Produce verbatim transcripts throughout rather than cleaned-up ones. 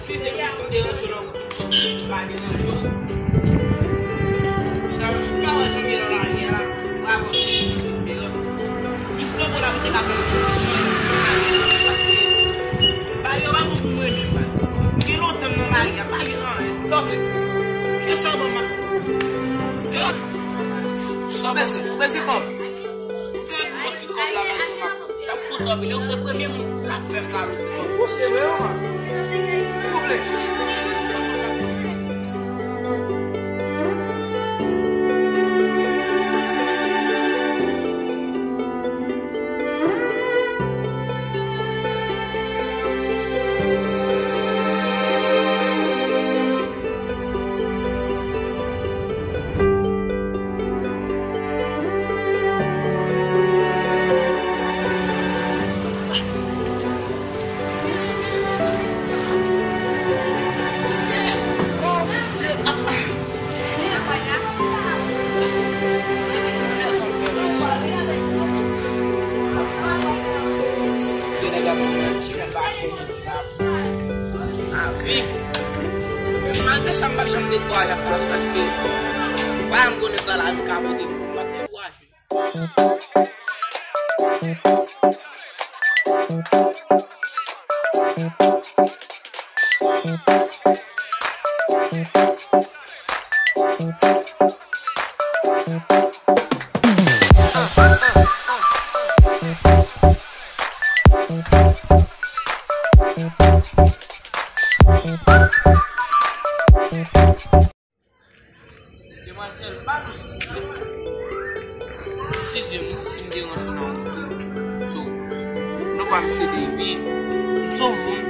Eskize m si m deranje w nan wout ou, m pa deranje w. Jan, ou ka wè jan m ye nan lari a la, bravo, se diferan. Jis kanpe la, m te ka fè yon ti jan, paske ba yo pa bon pou mwen menm, baz. Gen lontan m nan lari a, pa gen anyen. Sa w vle? Kisa w ban m? Sa w bezwen? Ou bezwen kòb? Ou te di kòb la bay mwen, m ap, t ap kontan vini. Ou se premye moun k ap fè m kado ti kòb. Ou se vre, wi. Ou vle? Avi. Malgre sa, m p ap janm dekouraje ak lavi, paske pa m konnen sa lavi ka pote pou m, m p ap dekouraje. Demwazèl, pa nou souple. Eskize m wi, si m deranje w nan wout ou. So, non pa m se Baby. M se yon moun.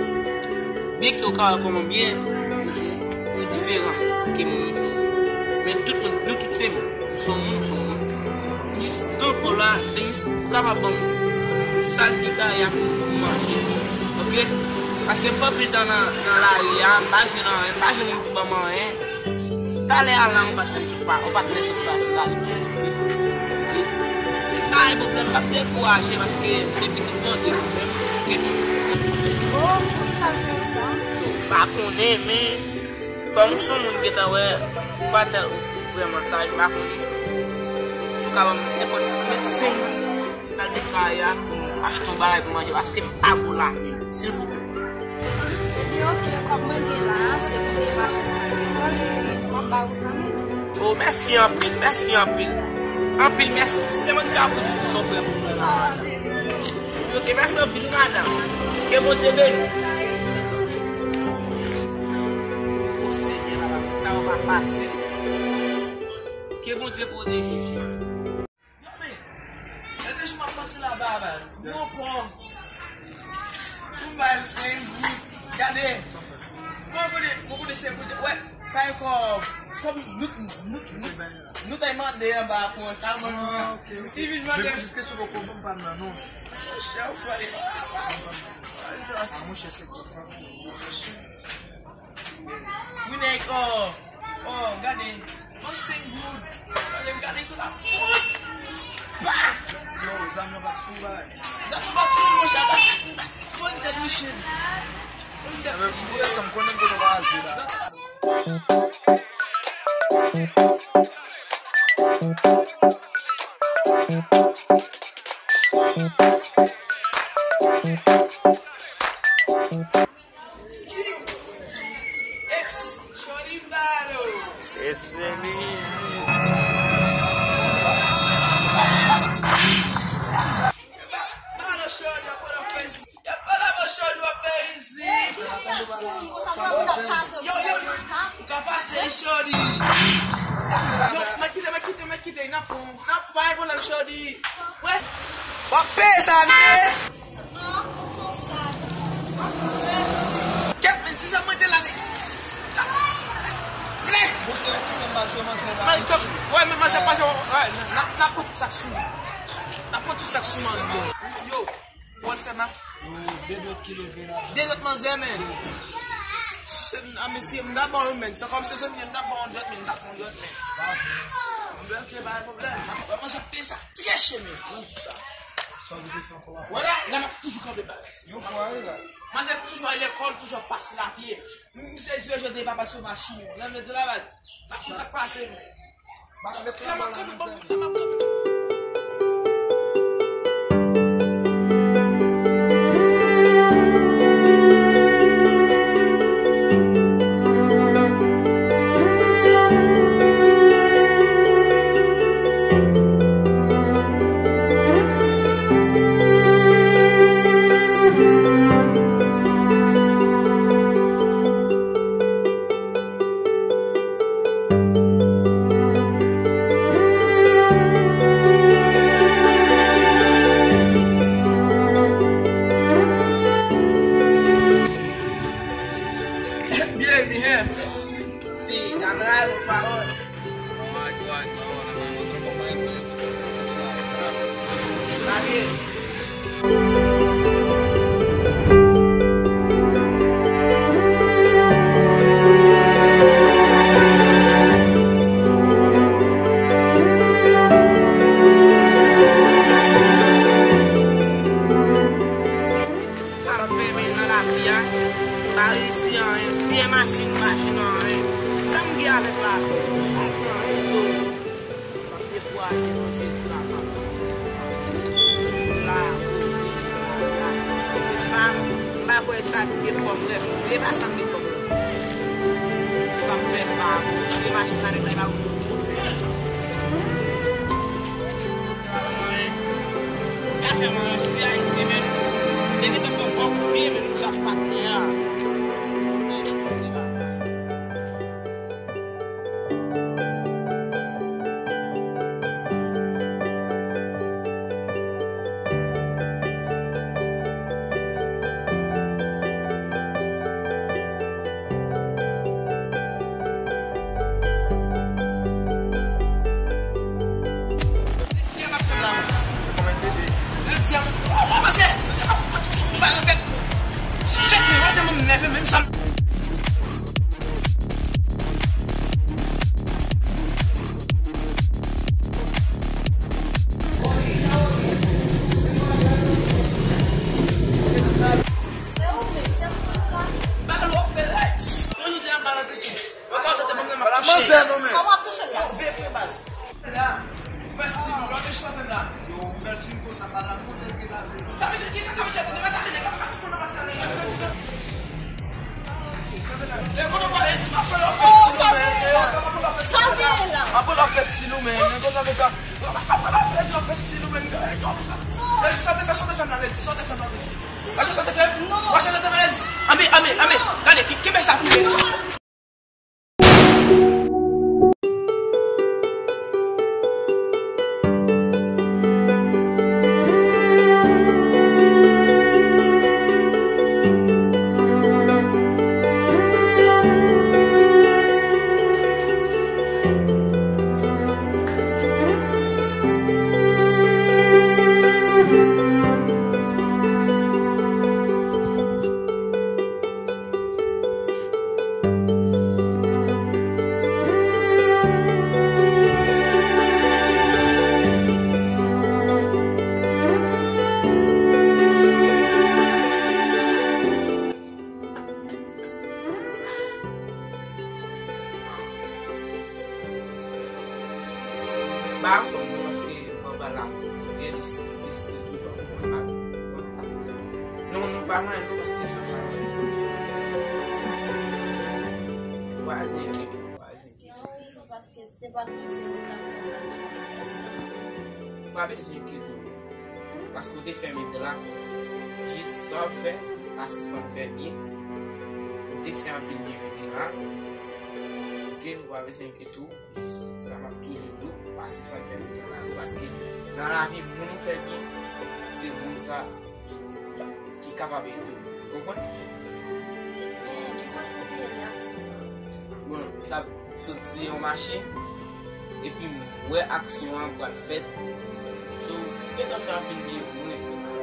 Byenke w ka wè kòman m ye, nou diferan ke moun. Men tout moun, nou tout se moun. M se yon moun, m se yon moun. M jis kanpe w la, se jis pou w kapab ban m sal ki kay ak pou m manje. Oke? Paske m fè anpil tan nan, nan lari a, m pa jwenn anyen, m pa jwenn moun ki ban m anyen. Talè a la, yon patnè sot pa, yon patnè sot pase la, li pa gen pwoblèm. Pa gen pwoblèm, p ap dekouraje paske se pitit Bondye mwen menm. Oke? Oh, poukisa l fè sa? So, m pa konnen, men kòm ou se yon moun gentan wè, ou pa tèl, ou vrèman saj, m pa konnen. Si w ka ban m nenpòt vennsenk mil, sal de kay a pou m achte yon bagay pou manje, paske m pa gwo la menm, silvouplè. Ebyen, oke, kòb mwen gen la a, se pou m te mache pou m al lekòl, epi m ap ba ou kanmenm. Oh, mèsi anpil, mèsi anpil. Anpil mèsi. Se mwen ki ta pou di sa w fè pou mwen. Sa va. Oke, mèsi anpil, madanm. Ke Bondye beni w. O Senyè, sa yo pa fasil. Ke Bondye pwoteje w, cheri. Yo, men, gade jan m ap pase laba a, baz. Gwo pòv. Pou m bay senk goud. Gade. Mwen konnen, mwen konnen se kote. Wè, sa e kò, kòm nou, nou, nou, nou te mande anba pou sa, mwen. Ah, ok, ok. Li vin mande. Men jis kesyon poko ban m pa nan non. Monchè, ou pale. Ah, monchè, se kò. Wi, nèg, oh, oh, gade, ban m senk goud. Gade, gade, kout la, pout! Bah! Yo, zam nan pa t sou, bay. Zam nan pa t sou, monchè, gade, fò n tèt Michel. Fò n tèt Michel. Mwen sanm konnen kote w pa al jwe la. Ex, Shorty Battle. Ese mi. Battle Shorty, what up, face? Yo, battle Shorty, what up, face? Yo, yo, ou ka pase, Shorty. Yo, mwen kite, mwen kite, mwen kite, n ap pran, n ap pran, pwoblèm, Shorty. Wè, w ap peye sa, tande. Kèt, men, si sa mwen te la, men. Plèk! Monchè, ou fè m mache manzè la. Wè, men manzè pase, wè, n ap, n ap pran tout sa k sou. N ap pran tout sa k sou manzè. Yo, w al fè mak. Yo, de dwèt ki leve la. De dwèt manzè, men. A, mesye, m ta ba w, men. Se kòm se se m ta ba w dwèt, men, m ta pran dwèt, men. Mwen ke pa pwoblèm. Wè, manzè peye sa. Trè chè, men. Pran tout sa. Sa w vle fè ankò? Wè la, la m ap toujou kanpe baz. Yon fwa, wi, baz. Manzè toujou al lekòl, toujou ap pase lapye. M, m sezi yo jodi pa pase machin yo. Nan vle di la, baz. Pa konn sa k pase, men. Ba, met la m ap kanpe, bon, la m ap kanpe. Byen, byen. Si, kamera, nou pawòl. Sa m fè men nan lapli a, m pa reyisi anyen. Siyen machin, machin anyen. Sa m gen avèk lapli? M pa gen anyen, so, m ap dekouraje non, Jezi papa. Toujou la, poze, la, la. Se sa, m pa kwè sa ki gen pwoblèm. Se pa sa m gen pwoblèm. Se sa m fè, m pa, siyen machin la, nèg la, e pa pou pwoblèm. Gafè mwen, si Ayiti menm, te gentan pran bon kout pye menm, chak patnè a. Ba l w ap fè, hey! Jodi a, ba l an tete. Mwen ka w tete, mwen menm ap touche. Manzè non, men. Kòman w ap touche l la? Yo, veye pou baz. La, ouvè stil ou, lòt echò fè m la. Yo, ouvè stil konsa, pa la, kote l gen la, veye. Sa vle di ki, sa vle di, se pa ta vle, pa, pa, pa, pa, pa, pa, Lè kote w pale di, m ap pale w fè stil ou, men. Sa gen la? M ap pale w fè stil ou, men. Lè kote w fè sa. M ap pale w fè stil ou, men. Lè di sa w te fè, sa w te fè m la, lè di sa w te fè m la, lè di. Wache sa w te fè m? Non. Wache sa w te fè m, lè di. Anbe, anbe, anbe. Gade, ki, ki mè sa pou lè di. Pa enkyete w, pa enkyete w. Gen yon rezon, paske si te pa t konn se nou t ap pran l. Mèsi. Ou pa bezwen enkyete w. Paske w te fè m ede la. Jis sa w ap fè, pa sispann fè byen. Ou te fè anpil byen ede la. Oke, ou pa bezwen enkyete w. Jis sa m ap toujou di w, pa sispann fè byen nan lavi w. Paske nan lavi, moun ou fè byen, se moun sa ki kapab ede w. Ou konprann? Men, ki kote w te ye lè aksyon sa? Bon, m t ap sot tiye yon machin, epi m wè aksyon an pral fèt. So, m gentan fè anpil byen pou mwen.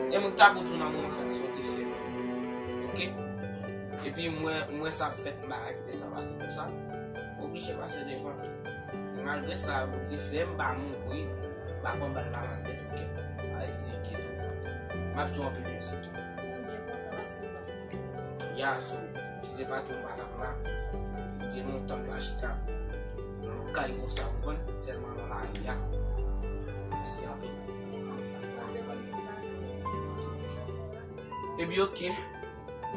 E mwen ta pou di w nan moman sa aksyon te fèt. Oke? Epi m wè, m wè sa ap fèt, m pa ka kite sa pase konsa. M oblije pase devan. Malgre sa, ou te fè m pa mouri, m pa pran bal la nan tèt, oke? Alèz, enkyete w. M ap di w anpil mèsi tou. Mwen byen kontan paske w pa mouri. Ya, so, si te pa tou m pa t ap la, m gen lontan m pa chita nan yon kay konsa, w konprann? Sèlman nan lari a. Mèsi anpil. Epi, oke.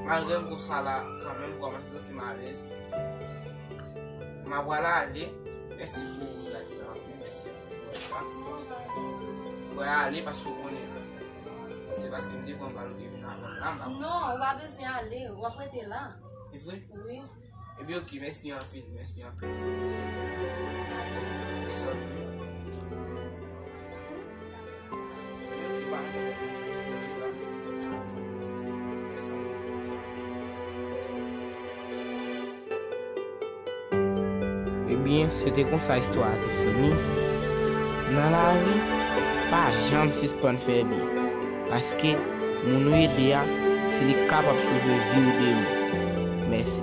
Malgre m konsa la, kanmenm, m kòmanse santi m alèz. M ap pral ale. Mèsi pou gade sa. Mèsi. M pral ale paske w konnen. Se paske m te pran bal ou te vin avan m la, m pa. Non, ou pa bezwen ale. W ap rete la. Se vre? Wi. Epi, oke, mèsi anpil, mèsi anpil. Mèsi anpil. Ebyen, se te konsa istwa a te fini. Nan lavi, pa janm sispann fè byen, paske moun ou ede a, se li k kapab sove vi w demen. Mèsi.